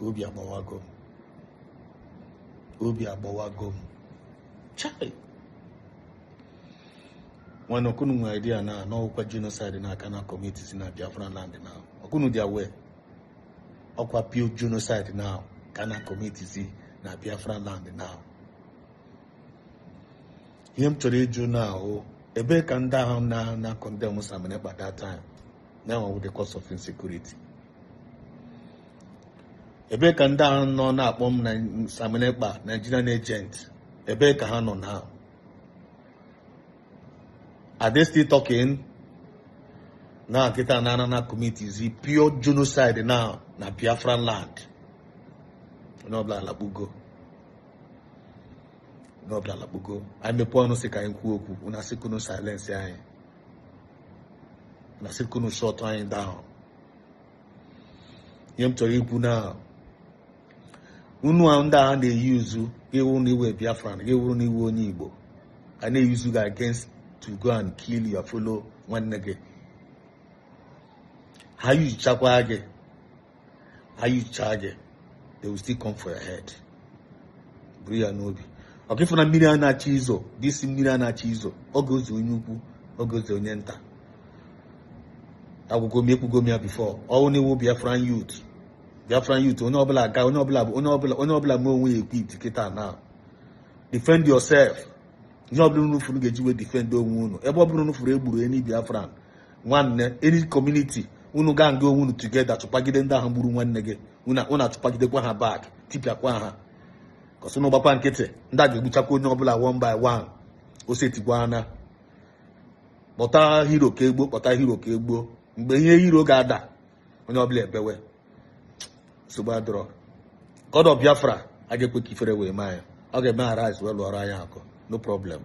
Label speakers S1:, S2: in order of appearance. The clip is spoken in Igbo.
S1: Obi agbawago m, obi agbawago m. Chai, nwanne, ọkụnụ nwere idea na n'ọkwa genocide na-aka na communities na Biafra land na ọkụnụ dị aware. Ọkwa pure genocide now ka na communities na Biafra land now. Ihe m chọrọ ịjụ na ahụ, ebee ka ndị ahụ na condemn Simon Ekpa that time now with the cause of insecurity? Ebee ka ndị ahụ nọ na-akpọ m na Simon Ekpa Nigerian agent? Ebee ka ha nọ now? Are they still talking now? Kịta na communities pure genocide now na Biafra land. Onye ọbụla alakpugo, onye ọbụla alakpugo. Anyị mepee ọnụ sị ka anyị kwuo okwu, unu asị kunu silence anyị, unu asị kunu shut anyị down. Ihe m chọrọ ikwu na unu a, ndị agha na-eyuzu ewu na iwe Biafran, ewuru na iwe onye Igbo, a na-eyuzu gị against to go and kill your fellow nwanne gị. Ha yuchakwa gị, ha yuchaa gị, they will still come for your head. Buru ya n'obi. Ọka ịfụ na mmiri a na-achọ izo, disi mmiri a na-achọ izo, ọ ga-ozu onye ukwu, ọ ga-ozu onye nta. Agwụgo m, ekwugo m ya before. Ọwụ na iwu Biafran youth, Biafran youth, onye ọbụla ga, onye ọbụla, onye ọbụla, onye ọbụla mee onwe ya equipped kịta now. Defend yourself. Ihe ọbụla unu furu ga-eji wee defend onwe unu, ebe ọbụla unu furu egburu any Biafran nwanne, any community, unu gaa nga onwe unu together, chụpagide ndị ahụ gburu nwanne gị. Unu achụpagidekwa ha back, tipịakwa ha kọsị na gbakwa nkịtị. Ndị a ga-egbuchakwa onye ọbụla one by one. Ose tikwana, kpọta hero ka egbuo, kpọta hero ka egbuo. Mgbe ihe hero ga-ada, onye ọbụla ebewe. Nsogbu adịrọ. God of Biafra a ga-ekwe ka ifere wee mee anyị. Ọ ga-eme arise wee lụọrọ anyị akụ. No problem.